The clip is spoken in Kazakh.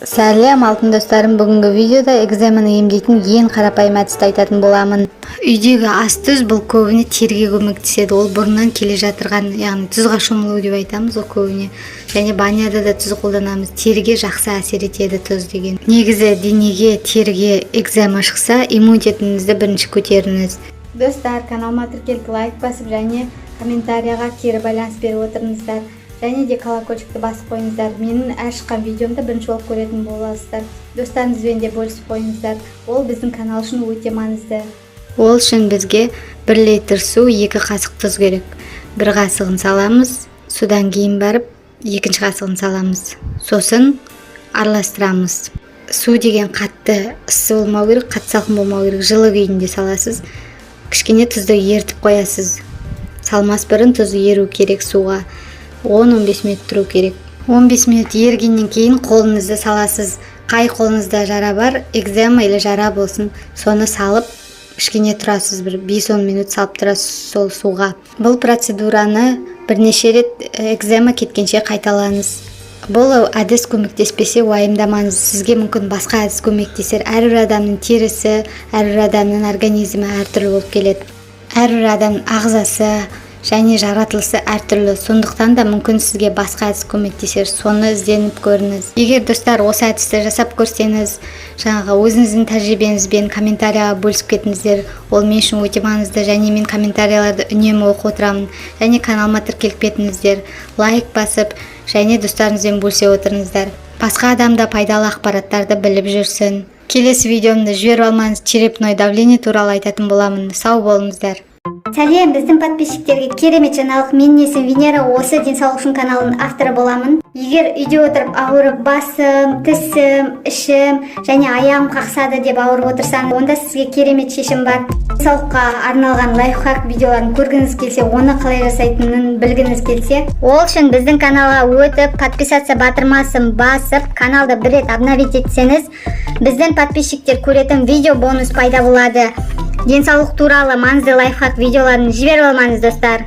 Сәлем, алтын достарым! Бүгінгі видеода экземаны емдейтін ең қарапайым әдісті айтатын боламын. Үйдегі ас тұз. Бұл көбіне теріге көмектеседі. Ол бұрыннан келе жатырған, яғни тұзға шомылу деп айтамыз ғой көбіне. Және баняда да тұз қолданамыз. Теріге жақсы әсер етеді тұз деген. Негізі денеге, теріге экзема шықса, иммунитетіңізді бірінші көтеріңіз. Достар, каналыма тіркеліп, лайк басып және комментарияға кері байланыс беріп отырыңыздар және де колокольчикті басып қойыңыздар. Менің әр шыққан видеомды бірінші болып көретін боласыздар. Достарыңызбен де бөлісіп қойыңыздар, ол біздің канал үшін өте маңызды. Ол үшін бізге 1 литр су, 2 қасық тұз керек. Бір қасығын саламыз, содан кейін барып екінші қасығын саламыз, сосын араластырамыз. Су деген қатты ыссы болмау керек, қатты салқын болмау керек, жылы күйінде саласыз. Кішкене тұзды ерітіп қоясыз. Салмас бұрын тұз еру керек суға, 10-15 минут тұру керек. 15 минут ерігеннен кейін қолыңызды саласыз. Қай қолыңызда жара бар, экзема или жара болсын, соны салып, кішкене тұрасыз, бір 5-10 минут салып тұрасыз сол суға. Бұл процедураны бірнеше рет, экзема кеткенше қайталаңыз. Бұл әдіс көмектеспесе, уайымдамаңыз, сізге мүмкін басқа әдіс көмектесер. Әрбір адамның терісі, әрбір адамның организмі әртүрлі болып келеді, әрбір адамның ағзасы және жаратылысы әртүрлі. Сондықтан да мүмкін сізге басқа әдіс көмектесер, соны ізденіп көріңіз. Егер, достар, осы әдісті жасап көрсеңіз, жаңағы өзіңіздің тәжірибеңізбен комментарияға бөлісіп кетіңіздер. Ол мен үшін өте маңызды және мен комментарияларды үнемі оқып отырамын. Және каналыма тіркеліп кетіңіздер, лайк басып және достарыңызбен бөлісе отырыңыздар. Басқа адам да пайдалы ақпараттарды біліп жүрсін. Келесі видеомды жіберіп алмаңыз, черепное давление туралы айтатын боламын. Сау болыңыздар! Сәлем, біздің подписчиктерге керемет жаңалық! Менің есімім Венера, осы «Денсаулық үшін» каналының авторы боламын. Егер үйде отырып ауырып, басым, тісім, ішім және аяғым қақсады деп ауырып отырсаңыз, онда сізге керемет шешім бар. Денсаулыққа арналған лайфхак видеоларын көргіңіз келсе, оны қалай жасайтынын білгіңіз келсе, ол үшін біздің каналға өтіп, подписаться батырмасын басып, каналды бір рет обновить етсеңіз, біздің подписчиктер көретін видео бонус пайда болады. Денсаулық туралы маңызды лайфхак видеоларын жіберіп алмаңыз, достар!